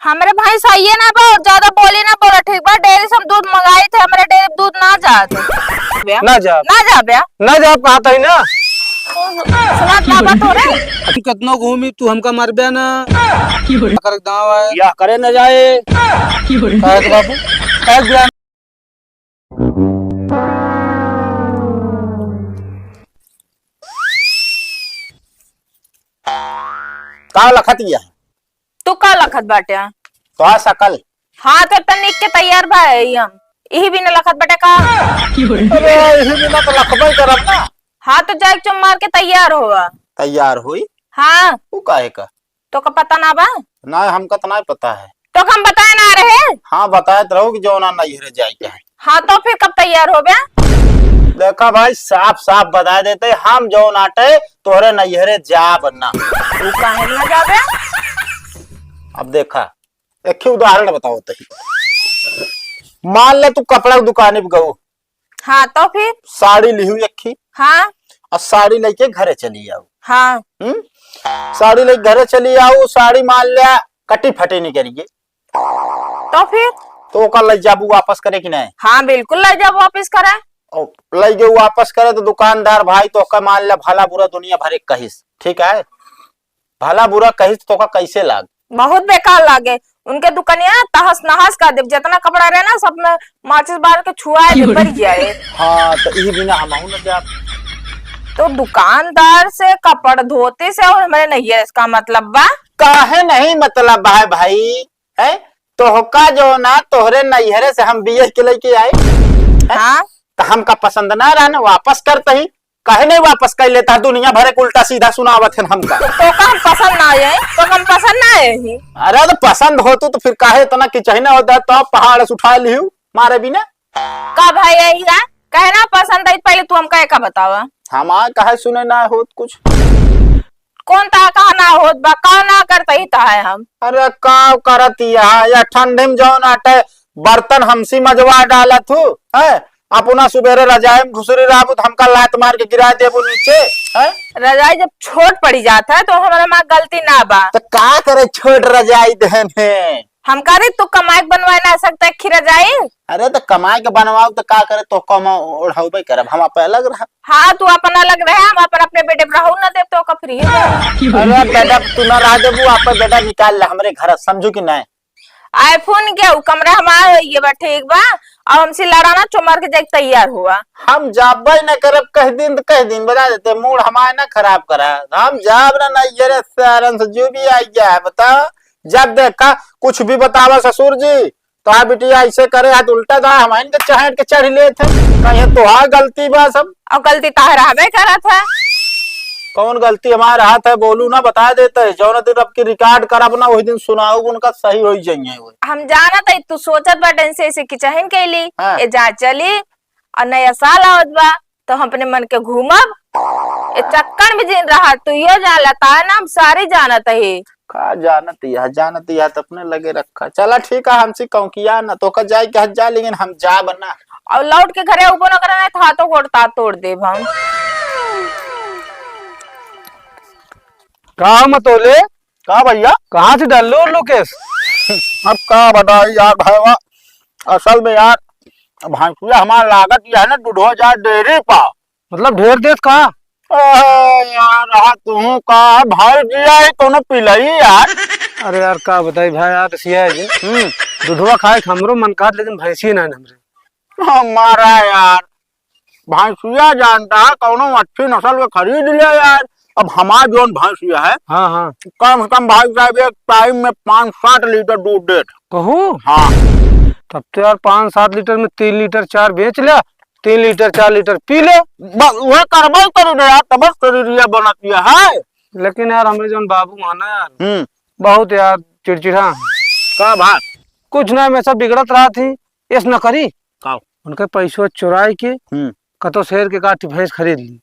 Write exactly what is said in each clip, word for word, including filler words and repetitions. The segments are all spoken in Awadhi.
हमरे भैंस हइये ना बा, और ज्यादा बोली ना बोला, ठीक बा? डेयरी से हम दूध मंगाई थे, हमरे डेयरी पे दूध ना जात। ना जाब। ना जाब या? ना जाब, कहा तही ना। सुनात ना बा तोरे। तू कितनो घूमी, तू हमका मरबे ना। कर दाव है। या करे न जाए। काहे के बाबू? काहे के बा? का लखत यह? तू का लखत बाटे? तोहार शकल। हाँ, तो तनिक के तैयार भा है हम। इही बिना लखत बाटे का? अरे, इही बिना तो लखबे करब ना। हाँ, तो जाइके चुम मार के तैयार होवा। तैयार होई? हाँ। उ काहे का? तोका पता ना बा? ना, हमका तो ना पता है। तोका हम बताए ना रहे? हाँ, बताए तो रहो कि जौना नैहरे जाए के है। हाँ, तो फिर कब तैयार होबे? देखा भाई, साफ साफ बता देते, हम जौन आटे तोहरे नैहरे जाब ना। तू काहे ना जाबे? अब देखा, एक ही उदाहरण बताओ तही। मान ले तू कपड़ा के दुकानी पे गऊ। हाँ, तो फिर? साड़ी लिहू एक ही। हाँ। और साड़ी लेके घरे चली आऊ। हाँ। हम्म? साड़ी लेके घरे चली आऊ, साड़ी मान लिया कटी फटी निकल गई। तो फिर? तो ओका ले जाबू वापस करे कि नहीं? हाँ, बिल्कुल ले जाबू वापस करे। और ले गए वापस करे तो दुकानदार भाई तो ओका मान लिया भला बुरा दुनिया भरे कहिस, ठीक है? भला बुरा कहिस तो तोका कैसे लाग? बहुत बेकार लागे। उनके दुकनिया तहस नहस कर देब। जितना कपड़ा रहे ना, सब में माचिस बार के छुआ दे, बरी जाए। हाँ, तो इही बिना हमहू न जाब। तो दुकानदार से, कपड़ धोती से और हमरे नैहरे से का मतलब बा? काहे नहीं मतलब बा है भाई? हैं? तोहका जो ना तोहरे नैहरे से हम बियाह के लेके आई, हैं? हाँ। तो हमका पसंद ना रहा ना, वापस करते ही। काहे नहीं वापस कर लेता? दुनिया भरे के उल्टा सीधा सुनावत है हमका। तोका हम पसंद ना आए, तोका हम पसंद ना आए ही। अरे तो पसंद होतू तो फिर काहे इतना किचहिना होता, तो पहाड़ से उठा लिहू मारे बिना। का भाई यही है? कहे ना पसंद आई, पहले तू हमका एका बतावा। हमार काहे सुने ना होत कुछ। कौन ता कहा ना होत बा, का ना करत ही ता है हम। अरे का करत यह, या ठंडी में जौन आटे बर्तन हमसी मजवा डालत हूँ, हैं? अपना सुबेरे रजाई में घुसरी रहबू तो हमका लात मार के गिरा देबू नीचे, हैं? रजाई जब छोट पड़ी जात है तो हमारा माँ गलती ना बा। तो का करे छोट रजाई देहन है? हम करे तू कमाई के बनवाए ना सकता है खीरा जाई? अरे तो कमाई के बनवाओ तो का करे, तो कम ओढ़ाउबे करब, हम आप अलग रह। हाँ, तू अपन अलग रहे, हम अपन अपने बेटे पर रहू ना देब तो ओका फ्री हो जाए। अरे बेटा तू ना रह देबू, आप बेटा निकाल ले हमरे घर, समझू कि नहीं? आईफोन के उ कमरा हमार ये बा, ठीक बा, अब हमसे लड़ाना चुमर के जाके तैयार हुआ। हम जाबे न करब, कह दिन तो कह दिन बता देते, मूड हमारे ना खराब करा, हम जाब ना, ना ये रे सारन से जो भी आई गया है बताओ, जब देखा कुछ भी बतावा ससुर जी, तोहार बिटिया ऐसे करे, हाथ उल्टा दा, हम इनके चहट के चढ़ लेत है, कहीं तोहार गलती बा सब। और गलती तोहार रहबे करत है। कौन गलती हमार हाथ है, बोलू ना, बता देते है, जौन दिन अब की रिकॉर्ड करब ना, वही दिन सुनाऊ उनका सही हो जाइए। हम जानत है तू सोचत बाटे ऐसे ऐसे कि चहन कैली, हाँ। ए जा चली, और नया साल आवत बा, तो हम अपने मन के घूमब। ए चक्कर में जिन रहा, तू यो जान लेता है ना, हम सारी जानत ही। का जानत यह, जानत यह तो अपने लगे रखा। चला ठीक है, हमसे कहूँ किया ना, तो का जाए के हज जा, लेकिन हम जाब ना। और लौट के घरे उबो ना करना था, तो गोड़ ता तोड़ देब हम। का मतोले? का भैया? कहाँ से डाल लो लोकेश? अब का बताई यार भाईवा, असल में यार भैंसिया हमार लागत यह है ना, दूधवा जा डेयरी पा। मतलब ढेर देत का? अरे यार, रहा तू का भैंसिया ही कोनो पिलाई यार। अरे यार, का बताई भाई, यार, सिया है जी। हम्म। दूधवा खाए के हमरो मन कहत, लेकिन भैंसी ना हमरे। हमारा यार, भैंसिया जानता है, कौनो अच्छी नस्ल के खरीद ले यार। अब हमार जौन भैंसिया है, हाँ, हाँ। कम से कम भाई साहब एक टाइम में पाँच सात लीटर दूध देत। कहू? हाँ। तब तो यार पाँच सात लीटर में तीन लीटर चार बेच ले, तीन लीटर चार लीटर पी ले। बस वह करबे करी ना यार, तब शरीरिया बनतिया है। लेकिन यार हमरे जौन बाबू है ना यार, हम्म। बहुत यार चिड़चिड़ा है। का बात? कुछ ना, हमेशा बिगड़त रहा थी, ऐस न करी। का? उनके पैसवा चुराई के हम्म। कतो शेर के काठी भैंस खरीद ली।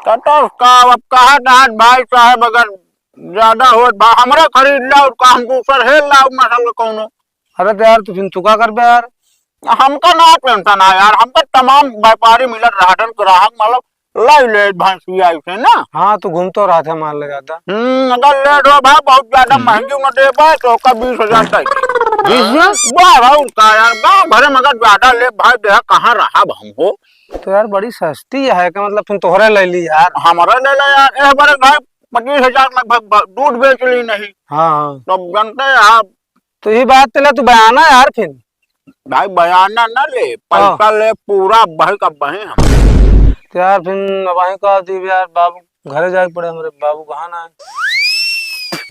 कतो का, अब कहा डांट भाई साहब, अगर ज्यादा होत बा, हमरा खरीद ला और का हम दूसर हेर ला, मसल कौनो। अरे तो यार, तू फिर तू का करबे यार? हमका ना टेंशन है यार, हमका तमाम व्यापारी मिलत रहतन, ग्राहक मतलब लाई ले भैंसिया ऐसे ना। हाँ, तू घूमतो रहत है मान ले ज्यादा। हम्म, अगर लेट हो भाई, बहुत ज्यादा हम्म। महंगी न देबा, तो ओका बीस हजार तक। बीस हजार? बा भाई, उनका यार, गाँव भरे में अगर ज्यादा ले भाई, देहा कहाँ रहा हम हो? तो यार, बड़ी सस्ती है, का मतलब, फिर तोहरे ले ली यार। हमारा ले ला यार, एक बार भाई, पच्चीस हजार लगभग ब-, दूध बेच ली नहीं। हाँ, हाँ। तो अब जानते हैं आप। तो ये बात तेला तू बयाना यार फिर। भाई, बयाना ना ले, हाँ। पैसा ले पूरा, बही का बही हम। तो यार, फिर अब वहीं का दी यार, बाबू घरे जाए पड़े, हमरे बाबू कहाँ ना है।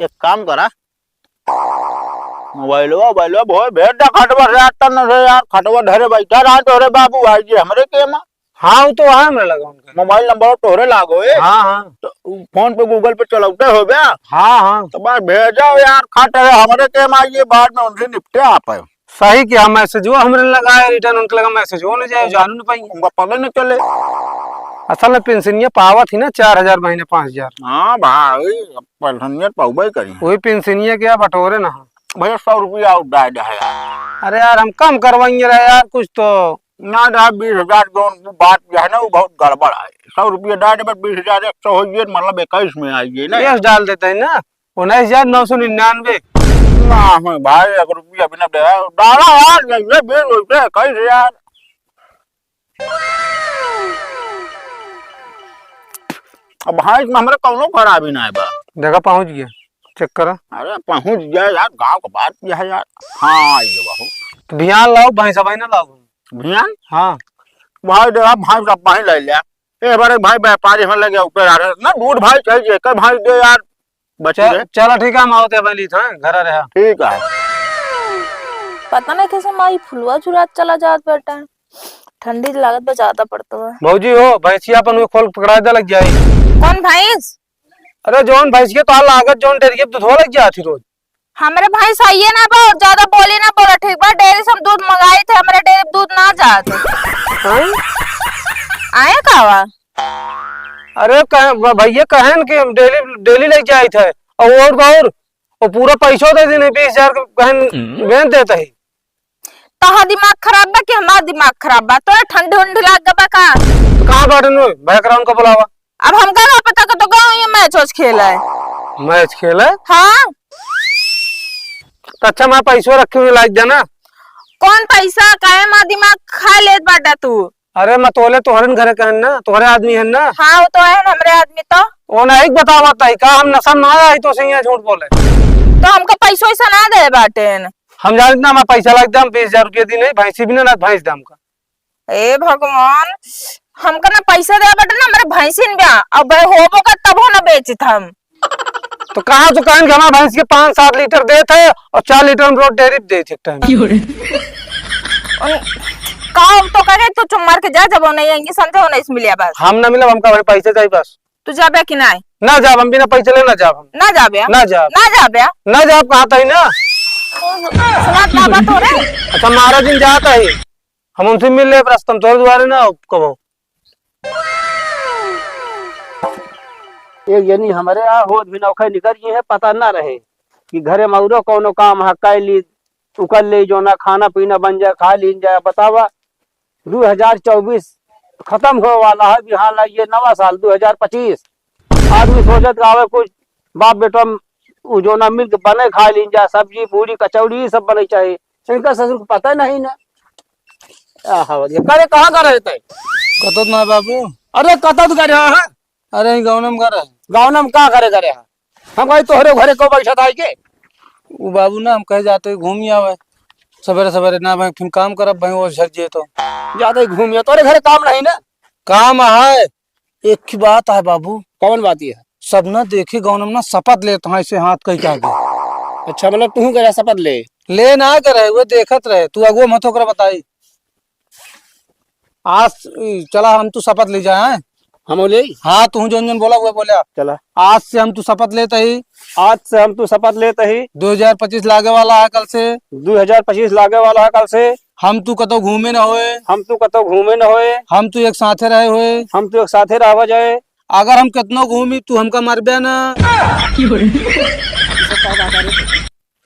एक काम करा, मोबाइलवा, मोबाइलवा, भोए भेज दे खटवा से, आता न रे यार, खटवा धरे बैठा रहा तोरे बाबू, आई जे हमरे के मा। हाँ, वो तो वहाँ हमरे लगा उनका। मोबाइल नंबर तोहरे लागो, ए? हाँ, हाँ। तो उ फोन पे, Google पे चलौते हो बे? हाँ, हाँ। तो बस भेजो यार, खट है, हमरे के मा ये बाद में उनसे निपटे आप है। सही किया, मैसेज वो हमरे लगा है, रिटर्न उनके लगा मैसेज वो नहीं जाए, जानू नहीं पाएंगे। उनका पता नहीं चले। असल में पेंशनिया पावत ही ना, चार हजार महीने, पाँच हजार। हाँ भाई, अब पेंशनिया पाउबे करी। वही पेंशनिया के बटोरे ना। भैया, सौ रुपया और डाल दे यार। अरे यार, हम कम करवाएंगे रहे यार, कुछ तो। ना, ना, बीस हजार जौन वो बात जो है ना, वो बहुत गड़बड़ है। सौ रुपया डाल दे, बस बीस हजार एक सौ हो गए, मतलब इक्कीस में आ गए ना। यस, डाल देते हैं ना, उन्नीस हजार नौ सौ निन्यानवे। ना, हमें भाई, एक रुपया भी ना दे, डाला यार, ये बीस रुपये इक्कीस हजार। अब भैंस में हमरे कौनो खराबी ना है बा। देखा, पहुँच गया, चेक करा। अरे, पहुँच गया यार, गाँव का बात यह है यार। हाँ, ये बहू। तो भियान लाओ, भैंस अब ना लाओ। भियान? हाँ। भाई, देखा, भैंस अब वहीं ले लिया। ए, हमारे भाई व्यापारी होने लगे ऊपर आ रहे ना, दूध भाई चाहिए, कई भाई दे यार, बची चल, रहे। चला ठीक है, हम आवत है, भाई लीत हैं, घर आ रहा। ठीक है। पता नहीं कैसे माई फुलवा झुलात चला जात बेटा, ठंडी लागत बा ज्यादा पड़त बा। भौजी हो, भैंसिया अपन वो खोल पकड़ा दे लग जाए। कौन भैंस? अरे जौन भैंस के तो लागत, जौन डेयरी के दूध हो लग जात ही रोज। हमरे भैंस आइए ना बा, और ज्यादा बोली ना बोला, ठीक बा? डेयरी से हम दूध मंगाई थे, हमरे डेयरी पे दूध ना जात। हैं? आए का बा? अरे कह-, भ-, भैया कहन कि हम डेली, डेली ले जाइत है। और, और बाउर, वो पूरा पैसो दे देने, बीस हजार के कहन हम्म। बेच देता है। तोहार दिमाग खराब बा कि हमार दिमाग खराब बा? तोरा ठंडी उंडी लाग बा का? तो कहाँ बाटन में? भैया कराउन का बुलावा। अब हमका का पता कि तो गाँव ये मैच वैच खेला है। मैच खेला है? हाँ। तो अच्छा, मैं पैसो रखे हुए लाग जाना। कौन पैसा? काहे माँ दिमाग खा लेत बाटा तू? अरे, मैं तोले तोहरन घरे कहन ना, तोहरे आदमी हन ना। हाँ, वो तो है हमरे आदमी तो। वो नहीं बतावत है का, हम नशा ना आई तो सही है, झूठ बोले। तो हमका पैसो वैसा ना दे बाटेन। हम जानित ना, हमार पैसा लाग दे, हम बीस हजार रुपया दी नहीं, भैंसी भी ना, ना भैंस दे हमका। ए भगवान, हमका ना पैसा दे बाटे ना, हमरे भैंसिन बा, अब होबो का तबो ना बेचित हम। तो कहाँ तो कहन कि हमार भैंस के पाँच सात लीटर देत है और चार लीटर हम रोज डेयरी पे देत है एक टाइम। क्यों रे? उन-, का हम तो कहे तू चुप मार के जा, जब वो नहीं आएंगे समझो नहीं मिलिया बस। हम ना मिलब, हमका वही पैसे चाहिए बस। तू जाबे कि नहीं? ना जाब, हम बिना पैसे ले ना जाब हम। ना जाबे? ना जाब। ना जाबे? ना जाब, कहा था ही ना। सुनात ना बा तोरे? अच्छा, महाराज जी जाता है, हम उनसे मिल ले, रास्ता में तोरे दुआरे ना कबो। एक जनी हमरे यहाँ होत भी नौखे निकर गई है, पता ना रहे कि घरे में औरो कौनो काम है, कै ली, उकर ले, जो ना खाना पीना बन जाए, खा लीन जाए। बतावा, दो हजार चउबीस खतम होए वाला है, बिहान लग ये नवा साल दो हजार पच्चीस। आदमी सोचत गावे कुछ, बाप बेटा उ जो ना मिल के बने खा लीन जाए, सब्जी, पूरी, कचौड़ी, ये सब बने चाहे। इनका ससुर को पता नहीं ना। आहा, ये करे, कहाँ का रहते? कतत ना बाबू। अरे, कतत करे, हाँ, हाँ। अरे, ई गौनम करे। गौनम का करे, करे, हाँ? हम कही, तोहरे घरे को बैठा था के? उ बाबू ना, हम कहे जाते घूम ही आवे। सवेरे, सवेरे ना भाई, फिर काम करब भाई, वो झर जे तो। जाते घूम या, तोरे घरे काम नहीं ना? काम है। एक ही बात है बाबू। कौन बात ये है? सब ना देखे गौनम ना शपथ लेत हैं ऐसे हाथ कहीं के आगे। अच्छा, मतलब तू करे शपथ ले? ले ना करे, वो देखत रहे। तू अगुआ मत होकर बताई। आज, ई, चला हम तू शपथ ले जाए, हैं? हम ले? हाँ, तू जौन जौन बोला, वो बोला। चला। आज से हम तू शपथ लेत ही। आज से हम तू शपथ लेत ही। दो हजार पच्चीस लागे वाला है कल से। दो हजार पच्चीस लागे वाला है कल से। हम तू कतौ घूमे न होए। हम तू कतौ घूमे न होए। हम तू एक साथे रहे होए। हम तू एक साथे रहवा जाए। अगर हम कितनो घूमी, तू हमका मरबे ना।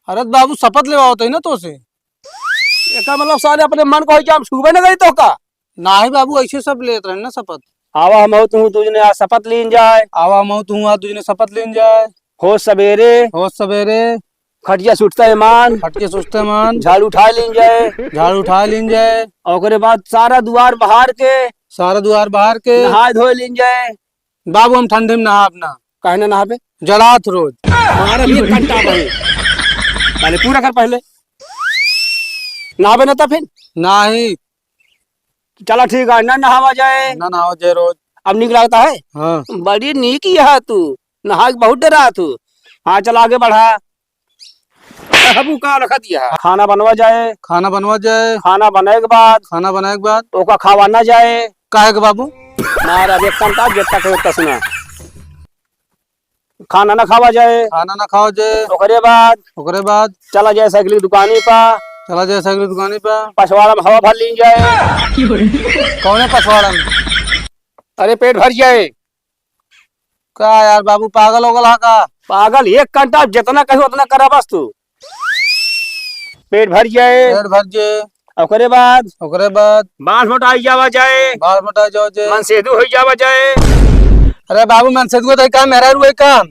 अरे बाबू, शपथ लेवावत ही ना तो से। एका मतलब साले अपने मन को है कि हम छूबे न करी तो का? नाही बाबू, ऐसे सब लेत रहे ना शपथ। आवा हमहू तुहू दुइ जने आज शपथ लीन जाए। आवा हमहू तुहू आज दुइ जने शपथ लीन जाए। होत सबेरे। होत सबेरे। खटिया सुटते मान। खटिया सुटते मान। झाड़ू उठाए लीन जाए। झाड़ू उठाए लीन जाए। ओकरे बाद सारा दुआर बहार के। सारा दुआर बहार के। नहाए धोए लीन जाए। बाबू, हम ठंडी में नहाब ना। काहे ना नहाबे? जड़ात रोज। मारब एक घंटा भाई। पहले पूरा कर पहले। नहाबे ना तब फिर? नाही। चला ठीक है, ना नहावा जाए। ना नहावा जाए रोज। अब नीक लागता है? हाँ। बड़ी नीक यह तू, नहा के बहुत डरा तू। हाँ, चला आगे बढ़ा। अबू का रखा दिया? खाना बनवा जाए। खाना बनवा जाए। खाना बनाए के बाद खाना बनाए के बाद ओका खावा ना जाए। काहे के बाबू? मार अब एक काम का, जितना कहे उतना सुना। खाना ना खावा जाए। खाना ना खावा जाए। ओकरे बाद ओकरे बाद चला जाए साइकिल की दुकानी पा। चला जाए साइकिल की दुकानी पा। पछवाड़ा में हवा भर लीन जाए। कौने पछवाड़ा में? अरे पेट भर जाए। का यार बाबू, पागल हो गल हा का? पागल, एक घंटा जितना कही उतना करा बस तू। पेट भर जाए। पेट भर जाए। ओकरे बाद ओकरे बाद बाल मोटाई जावा जाए। बाल मोटाई जावा जाए। मनसेधु होई जावा जाए। अरे बाबू, मनसेधु तो काम मेरा रुए काम।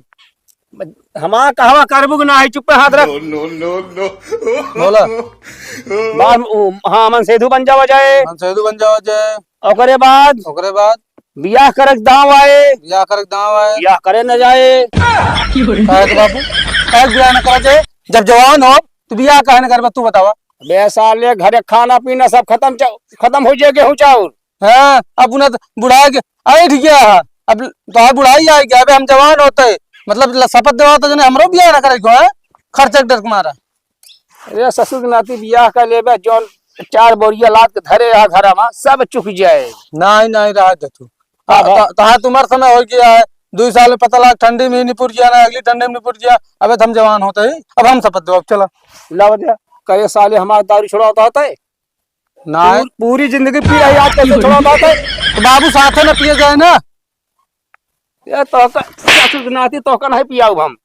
हमार कहवा करबू कि नाही, चुप्पे हाथ रख। No, no, no, no। बोला। बाल, उ, हाँ, मनसेधु बन जावा जाए। मनसेधु बन जावा जाए। ओकरे बाद ओकरे बाद बियाह करे के दाव आए। बियाह करे के दाव आए। बियाह करे न जाए। काहे के बाबू? काहे के बियाह न करा जाए? जब जवान हो, तो बियाह काहे न करबा, तू बतावा। अबे साले, घरे खाना पीना सब खत्म, चा-, खत्म हो जाए, गेहूं चाउर। हाँ, अब उन्हें तो बुढ़ा के, अरे ठीक है, अब तो बुढ़ाई आ गया, अबे हम जवान होते, मतलब ल-, शपथ देवा तो जने हमरो बियाह न करे को है, खर्चा के डर के मारा। अरे ससुर के नाती बियाह कर लेबे, जौन चार बोरिया लाद के धरे रहा घर में, सब चुक जाए। नाही, नाही, रहा दे तू। हाँ, त-, हाँ। त-, तहार तुम्हार समय हो गया है, दुइ साल में पता लाग, ठंडी में ही निपुर गया ना, अगली ठंडी में निपुर गया। अबे तो हम जवान होते ही, अब हम शपथ देवा, अब चला। लावा दे, कहे साले हमार दारू छुड़ावत होते। नाही। पूर-, पूरी जिंदगी पी रही, आज कैसे छुड़ावत होते? तो बाबू साथे न पिए जाए ना। ये तो का, ससुर के नाती तो का नहीं पियाऊ हम।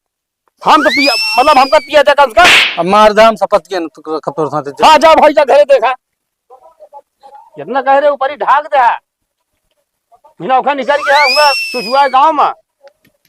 हम तो पिया, मतलब हमका पिया दे कम से कम। अब मार दे, हम शपथ के न तो कब तोर साथे चल। हाँ, जा भाई, जा घरे देखा। जितना कह रहे ऊपर ही ढाक दे। बिना ओखा निकल गया हुआ सुजुआ गांव में।